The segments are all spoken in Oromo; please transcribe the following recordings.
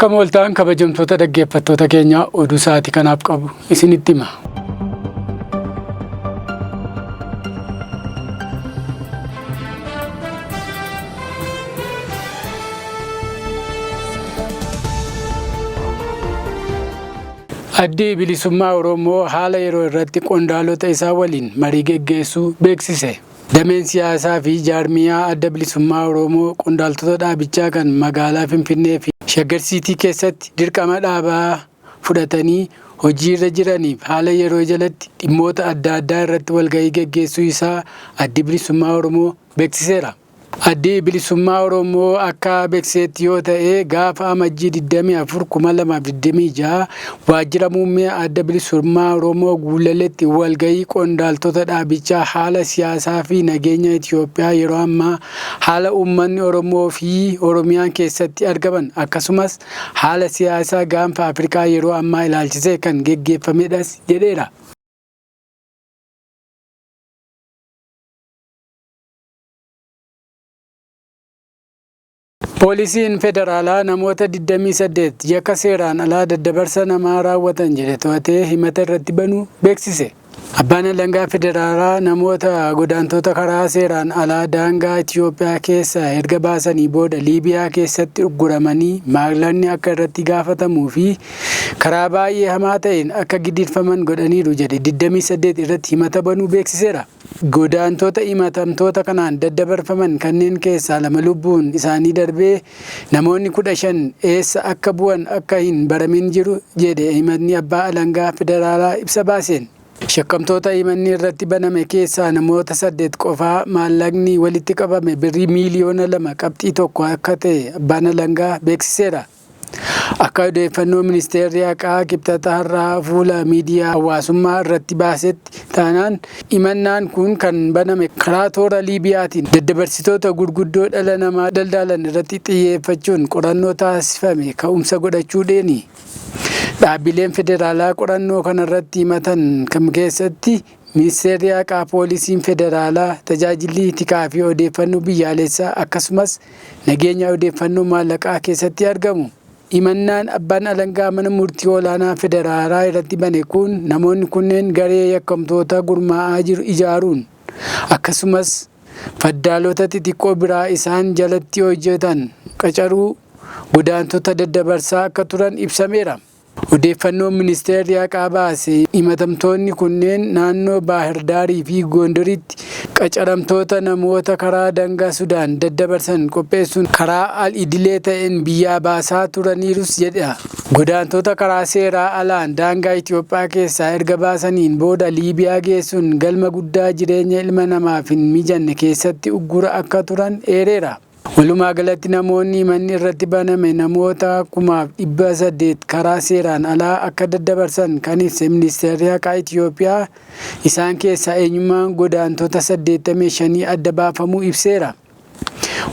Akkam ooltaan kabajamtoota dhaggeeffattoota keenya oduu sa'aatii kanaaf qabu isinitti hima. Addi Bilisummaa Oromoo haala yeroo irratti qondaalota isaa waliin marii geggeessuu beeksise. Dameen siyaasaa fi jaarmiyaa Adda Bilisummaa Oromoo qondaaltota dhaabichaa kan magaalaa Finfinnee fi Shaggar Siitii keessatti dirqama dhaabaa fudhatanii hojiirra jiraniif haala yeroo jalatti dhimmoota adda addaa irratti walgahii geggeessuu isaa Addi Bilisummaa Oromoo beeksiseera. Addi Bilisummaa Oromoo akka beeksisetti yoo ta'e gaafa Amajjii 24, 2026 Waajjira Muummee Adda Bilisummaa Oromoo Guullaletti walgahii qondaaltota dhaabichaa haala siyaasaa fi nageenya Itiyoophiyaa yeroo ammaa, haala uummanni Oromoo fi Oromiyaan keessatti argaman akkasumas haala siyaasaa gaanfa Afrikaa yeroo ammaa ilaalchisee kan geggeeffamedhas jedheera. Poolisiin Federaalaa namoota 28 yakka seeraan alaa daddabarsa namaa raawwatan jedhe to'atee himata irratti banuu beeksise. Abbaan Alangaa Federaalaa namoota godaantota karaa seeraan alaa daangaa Itiyoophiyaa keessaa erga baasanii booda Liibiyaa keessatti ugguramanii maallaqni akka irratti gaafatamuu fi karaa baay'ee hamaa ta'een akka gidirfaman godhaniiru jedhe 28 irratti himata banuu beeksiseera. Godaantota himatamtoota kanaan daddabarfaman kanneen keessaa 2 lubbuun isaanii darbee namoonni 15 eessa akka bu'an akka hin baramin jiru jedhe himatni Abbaa Alangaa Federaalaa ibsa baaseen. Shakkamtoota himanni irratti baname keessaa namoota 8 qofaa maallaqni walitti qabame birrii miiliyoona 2 qabxii 1 akka ta'e Abbaan Alangaa beeksiseera. Akka odeeffannoo Ministeerri Haqaa Kibxata har'aa fuula miidiyaa hawaasummaa irratti baasetti taanaan himannaan kun kan baname karaa toora Liibiyaatiin daddabarsitoota gurguddoo dhala namaa daldaalan irratti xiyyeeffachuun qorannoo taasifame ka'umsa godhachuudheeni. Dhaabbileen federaalaa qorannoo kanarratti himatan kam keessatti Ministeerri Haqaa, Poolisiin Federaalaa, Tajaajilli Tikaa fi Odeeffannoo Biyyaalessaa akkasumas Nageenya Odeeffannoo Maallaqaa keessatti argamu. Himannaan Abbaan Alangaa Mana Murtii Olaanaa Federaalaa irratti bane kun namoonni kunneen garee yakkamtoota gurmaa'aa jiru ijaaruun akkasumas faddaalota xixiqqoo biraa isaan jalatti hojjetan qacaruu godaantota daddabarsaa akka turan ibsameera. Odeeffannoon Ministeerri Haqaa baase himatamtoonni kunneen naannoo Baahirdaarii fi Goondaritti qacaramtoota namoota karaa dangaa Sudaan daddabarsan qopheessuun karaa al-idilee ta'een biyyaa baasaa turaniirus jedha. Godaantota karaa seeraa alaan daangaa Itoophiyaa keessaa erga baasaniin booda Liibiyaa geessuun galma guddaa jireenya ilma namaaf hin mijanne keessatti uggura akka turan eereera. Walumaa galatti namoonni himanni irratti baname namoota 8,800 karaa seeraan alaa akka daddabarsan kan ibse Ministeerri Haqaa Itiyoophiyaa, isaan keessaa eenyummaan godaantota 85 adda baafamuu ibseera.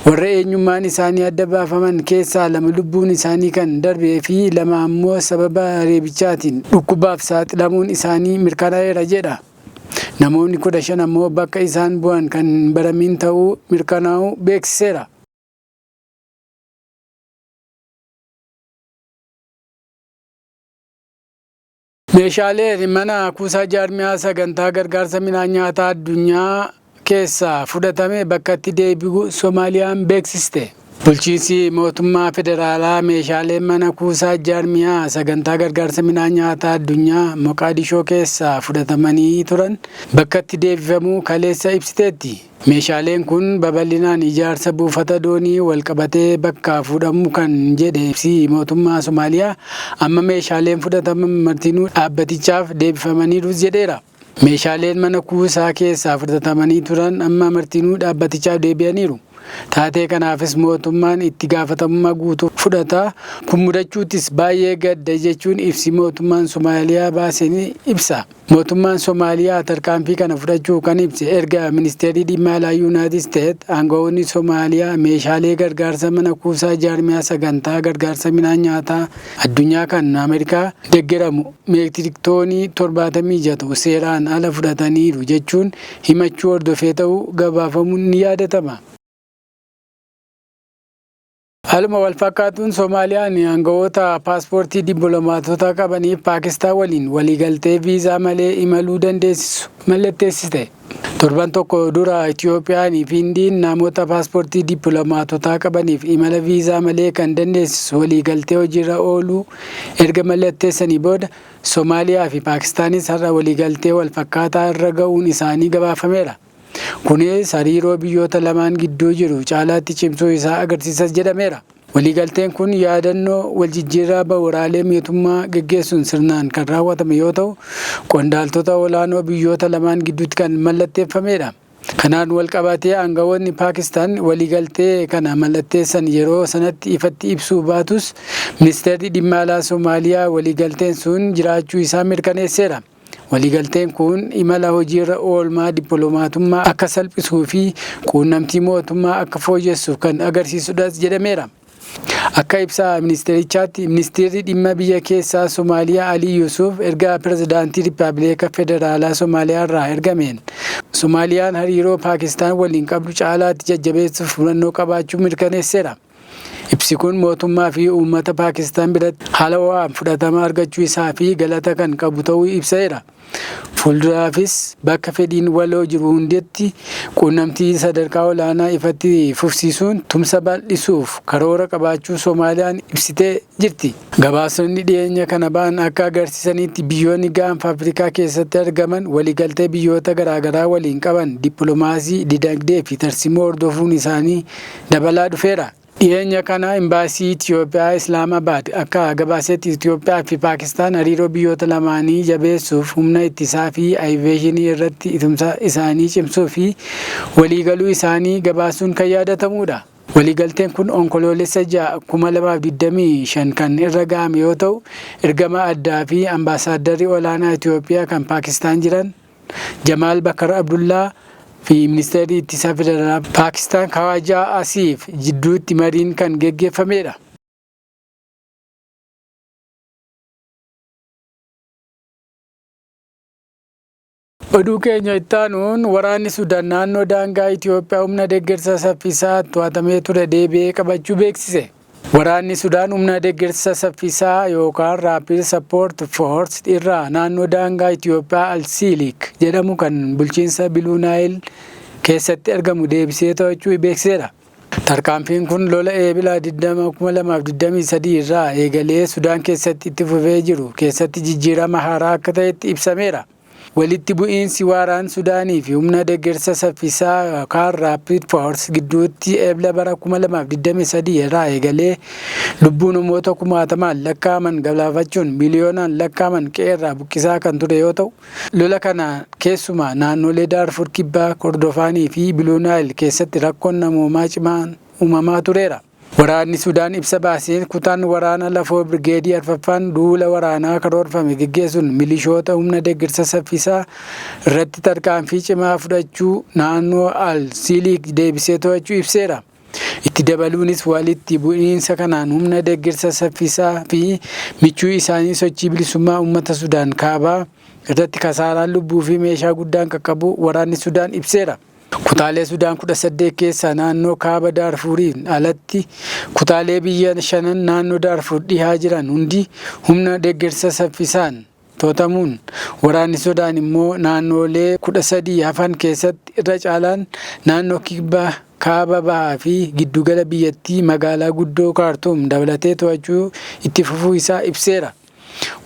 Warra eenyummaan isaanii adda baafaman keessaa 2 lubbuun isaanii kan darbee fi 2 ammoo sababa reebichaatiin dhukkubaaf saaxilamuun isaanii mirkanaa'eera jedha. Namoonni 15 ammoo bakka isaan bu'an kan hin baramiin ta'uu mirkanaa'uu beeksiseera. Meeshaaleen mana kuusaa jaarmiyaa sagantaa gargaarsa midhaan nyaataa addunyaa keessaa fudhatame bakkatti deebi'uu Somaaliyaan beeksiste. Bulchiinsi mootummaa federaalaa meeshaaleen mana kuusaa jaarmiyaa sagantaa gargaarsa midhaan nyaataa addunyaa Moqaadishoo keessaa fudhatamanii turan bakkatti deebifamuu kaleessa ibsiteetti. Meeshaaleen kun babal'inaan ijaarsa buufata doonii walqabatee bakkaa fuudhamuu kan jedhe ibsi mootummaa Somaaliyaa, amma meeshaaleen fudhataman martinuu dhaabbatichaaf deebifamaniirus jedheera. Meeshaaleen mana kuusaa keessaa fudhatamanii turan amma martinuu dhaabbatichaaf deebi'aniiru. Taatee kanaafis mootummaan itti gaafatamummaa guutuu fudhata, kun mudachuuttis baay'ee gadda jechuun ibsi mootummaan Somaaliyaa baase ni ibsa. Mootummaan Somaaliyaa tarkaanfii kana fudhachuu kan ibse erga Ministeerri Dhimma Alaa Yuunaayitid Isteet aanga'oonni Somaaliyaa meeshaalee gargaarsa mana kuusaa jaarmiyaa sagantaa gargaarsa midhaan nyaataa addunyaa kan Ameerikaa deggeramu meetirik toonii 76 ta'u seeraan ala fudhataniiru jechuun himachuu hordofee ta'uu gabaafamuun ni yaadatama. Haaluma wal fakkaatuun Soomaaliyaan aangawoota paaspoortii dippiloomaatota qabaniif Paakistaan waliin waliigaltee viizaa malee imaluu dandeessisu mallatteessite. Torban tokko dura Itiyoophiyaan fi Hindiin namoota paaspoortii dippiloomaatotaa qabaniif imala viizaa malee kan dandeessisu waliigaltee hojiirra ooluu erga mallatteessanii booda, Soomaaliyaa fi Paakistaanis har'a waliigaltee wal fakkaataa irra ga'uun isaanii gabaafameera. Kunis hariiroo biyyoota lamaan gidduu jiru caalaatti cimsuu isaa agarsiisas jedhameera. Waliigalteen kun yaadannoo waljijjiirraa bu'uuraalee mootummaa geggeessuun sirnaan kan raawwatame yoo ta'u, qondaaltota olaanoo biyyoota lamaan gidduutti kan mallatteeffamedha. Kanaan wal qabatee aangawoonni Paakistaan waliigaltee kana mallatteessan yeroo sanatti ifatti ibsuu baatus, ministeerri dhimma alaa Somaaliyaa waliigalteen sun jiraachuu isaa mirkaneesseera. Waliigalteen kun imala hojiirra oolmaa dippiloomatummaa akka salphisuu fi quunnamtii mootummaa akka fooyyessuuf kan agarsiisudhas jedhameera. Akka ibsa ministeerichaatti, ministeerri dhimma biyya keessaa Somaaliyaa Alii Yuusuf ergaa pirezidaantii Riippaabilika Federaalaa Somaaliyaa irraa ergameen, Somaaliyaan hariiroo Paakistaan waliin qabdu caalaatti jajjabeessuuf murannoo qabaachuu mirkaneesseera. Ibsi kun mootummaa fi uummata Paakistaan biratti haala ho'aan fudhatama argachuu isaa fi galata kan qabu ta'uu ibseera. Fuulduraafis bakka fedhiin waloo jiru hundatti quunnamtii sadarkaa olaanaa ifatti fufsiisuun tumsa bal'isuuf karoora qabaachuu Somaaliyaan ibsitee jirti. Gabaasonni dhiyeenya kana ba'an akka agarsiisanitti, biyyoonni Gaanfa Afrikaa keessatti argaman waliigaltee biyyoota garaagaraa waliin qaban dippiloomaasii, dinagdee fi tarsiimoo hordofuun isaanii dabalaa dhufeera. Dhiyeenya kana Imbaasii Itiyoophiyaa Islaamabaad akka gabaasetti, Itiyoophiyaa fi Paakistaan hariiroo biyyoota lamaanii jabeessuuf humna ittisaa fi aviyeeshinii irratti tumsa isaanii cimsuu fi waliigaluu isaanii gabaasuun kan yaadatamudha. Waliigalteen kun Onkoloolessa 6, 2025 kan irra ga'ame yoo ta'u, ergama addaa fi ambaasaaddarri olaanaa Itiyoophiyaa kan Paakistaan jiran Jamaal Bakar Abdullaa fi Ministeerri Ittisaa Federaalaa Paakistaan Kawaajaa Asiif jidduutti mariin kan geggeeffamedha. Oduu keenya ittaanuun, waraanni Sudaan naannoo daangaa Itiyoophiyaa humna deeggarsa saffisaa to'atamee ture deebi'ee qabachuu beeksise. Waraanni Sudaan humna deeggarsa saffisaa yookaan Rapid Support Force irraa naannoo daangaa Itiyoophiyaa Al-Silik jedhamu kan bulchiinsa Biluu Naayil keessatti argamu deebisee to'achuu beeksiseera. Tarkaanfiin kun lola Eebila 20, 2023 irraa eegalee Sudaan keessatti itti fufee jiru keessatti jijjiirama haaraa akka ta'etti ibsameera. Walitti bu'iinsi waaraan Sudaanii fi humna deeggarsa saffisaa yookaan Rapid Force gidduutti Ebla bara 2023 irraa eegalee lubbuu namoota kumaatamaan lakkaa'aman galaafachuun miliyoonaan lakkaa'aman qe'eerraa buqqisaa kan ture yoo ta'u, lola kana keessumaa naannolee Daarfur Kibbaa, Kordofaanii fi Biluu Naayil keessatti rakkoon namoomaa cimaan uumamaa tureera. Waraanni Sudaan ibsa baaseen, kutaan waraana lafoo Birgeedii Arfaffaan duula waraanaa karoorfame geggeessuun milishoota humna deeggarsa saffisaa irratti tarkaanfii cimaa fudhachuu naannoo Al Siiliik deebisee to'achuu ibseera. Itti dabaluunis, walitti bu'iinsa kanaan humna deeggarsa saffisaa fi michuu isaanii Sochii Bilisummaa Uummata Sudaan Kaabaa irratti kasaaraan lubbuu fi meeshaa guddaan qaqqabuu waraanni Sudaan ibseera. Kutaalee Sudaan 18 keessaa naannoo Kaaba Daarfuriin alatti kutaalee biyya shanan naannoo Daarfur dhihaa jiran hundi humna deeggarsa saffisaan to'atamuun, waraanni Sudaan immoo naannoolee 13 hafan keessatti irra caalaan naannoo kibba, kaaba bahaa fi giddugala biyyattii magaalaa guddoo Kaartuum dabalatee to'achuu itti fufuu isaa ibseera.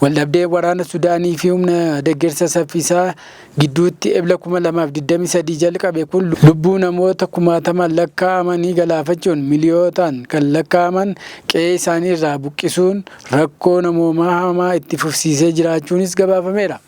Waldhabdeen waraana Sudaanii fi humna deeggarsa saffisaa gidduutti Ebla 2023 jalqabe kun lubbuu namoota kumaatamaan lakkaa'amanii galaafachuun miliyootaan kan lakkaa'aman qe'ee isaanii irraa buqqisuun rakkoo namoomaa hamaa itti fufsiisee jiraachuunis gabaafameera.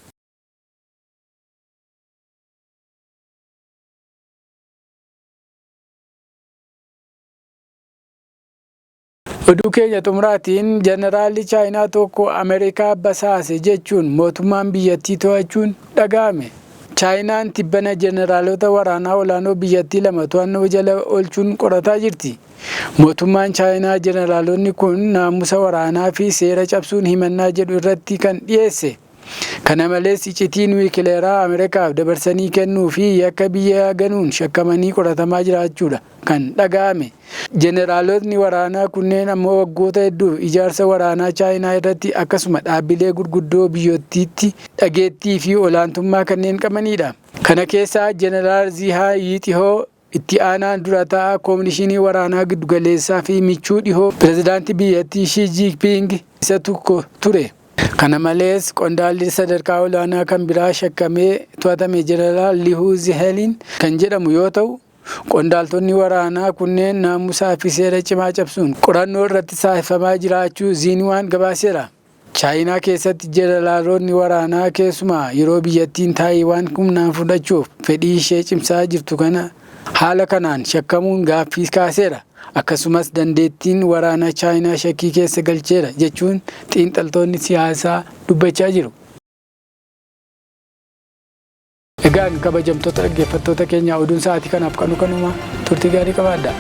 Oduu keenya xumuraatiin, Jeneraalli Chaayinaa tokko Ameerikaa basaase jechuun mootummaan biyyattii to'achuun dhaga'ame. Chaayinaan tibbana jeneraalota waraanaa olaanoo biyyattii lama to'annoo jala oolchuun qorataa jirti. Mootummaan Chaayinaa jeneraalonni kun naamusa waraanaa fi seera cabsuun himannaa jedhu irratti kan dhiyeesse. Kana malees iccitii niwukileeraa Ameerikaaf dabarsanii kennuu fi yakka biyya ganuun shakkamanii qoratamaa jiraachuudha kan dhaga'ame. Jeneraalotni waraanaa kunneen ammoo waggoota hedduuf ijaarsa waraanaa Chaayinaa irratti akkasuma dhaabbilee gurguddoo biyyattiitti dhageettii fi olaantummaa kanneen qabanidha. Kana keessaa Jeneraal Zihaa Yiixihoo itti aanaan dura taa'aa Koomishinii Waraanaa Giddugaleessaa fi michuu dhihoo pirezidaantii biyyattii Shii Jinping isa tokko ture. Kana malees qondaalli sadarkaa olaanaa kan biraa shakkamee to'atame Jeneraal Lihuu Ziheliin kan jedhamu yoo ta'u, qondaaltonni waraanaa kunneen naamusaa fi seera cimaa cabsuun qorannoo irratti taasifamaa jiraachuu Ziinwaan gabaaseera. Chaayinaa keessatti jeneraalonni waraanaa keessumaa yeroo biyyattiin Taayiwaan humnaan fudhachuuf fedhii ishee cimsaa jirtu kana haala kanaan shakkamuun gaaffii kaaseera. Akkasumas dandeettiin waraanaa Chaayinaa shakkii keessa galcheera jechuun xiinxaltoonni siyaasaa dubbachaa jiru. Egaan kabajamtoota dhaggeeffattoota keenya, oduun sa'aatii kanaaf qabnu kanuma. Turtii gaarii qabaadha.